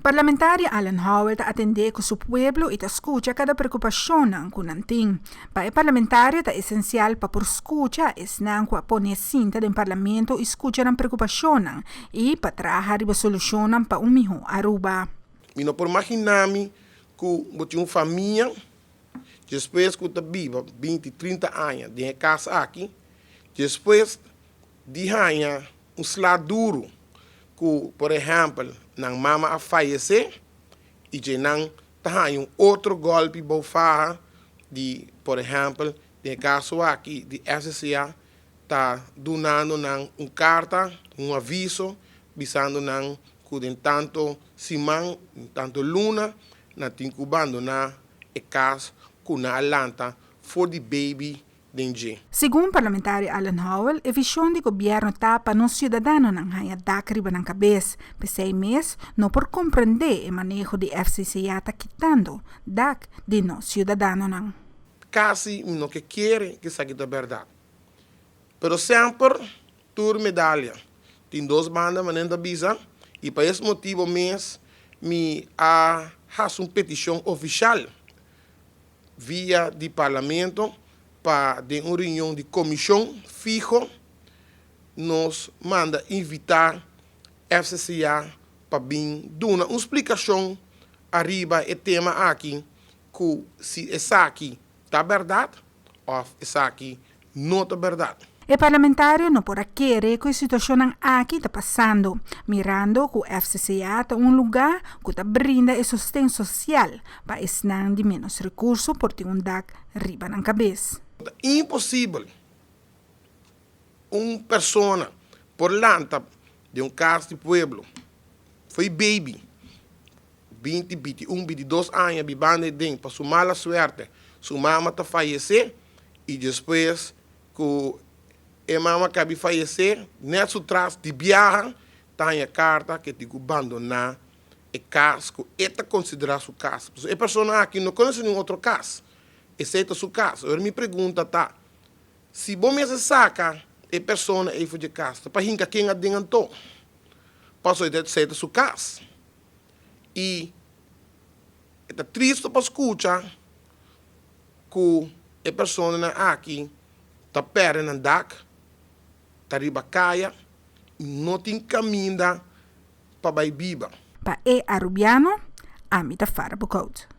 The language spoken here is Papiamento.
Parlamentario Alan Howell ta atende cu su pueblo y ta scucha cada preocupacionnan cu nan tin. Pa e parlamentario ta esencial pa por scucha esnan cu a pone sinta den parlamento y scucha nan preocupacionnan y pa traha riba solucionnan pa un miho Aruba. Mi no por imagina mi cu bo tin un famia despues cu ta biba 20, 30 aña den e cas aki, despues di haña un sla duro cu, por ehempel, nan mama a fayece y dje nan ta haña un otro golpe bou faha di, por ehempel, den e caso aki di FCCA ta dunando nan un carta, un aviso, bisando nan cu den tanto siman, tanto luna, nan tin cu abandona e cas cu nan a lanta for di baby den dje. Segun parlamentario Alan Howell, e vision di gobierno ta pa nos ciudadanonan haya dak riba nan cabes. P'esey mes no por comprende e maneho di FCCA ta kitando dak di nos ciudadanonan. Casi no ke kere cu esaki ta berdad. Pero semper tur medaya tin dos banda, manera ta bisa, y pa e motibo mes mi a haci un peticion oficial via di parlamento pa den un reunion di comision fiho nos manda invita FCCA pa bin duna un splicacion ariba e tema aki, cu si esaki ta berdad of esaki no ta berdad. E parlamentario no por a kere cu e situacion aki ta pasando, mirando cu FCCA ta un lugar cu ta brinda e sosten social pa esnan di menos recurso por tin un dak riba nan cabes. Imposibel un persona por lanta di un cas di pueblo, for di baby, 20, 21, 22 aña bibando den, pa su mala suerte, su mama ta fayece y despues cu e mama caba di fayece, net su tras di biaha, ta e carta cu tin cu abandona e cas, cu e ta considera su cas. E persona aki no conoce ningun otro cas, esey ta su cas. Awor mi pregunta ta, si bo mes saca e persona ey for di cas, pa hinca ken aden anto? Paso esey ta su cas. Y ta tristo pa scucha cu e persona aki ta perde nan dak, ta riba caya, no tin caminda pa bay biba. Pa E Arubiano, ami ta Farah Boekhout.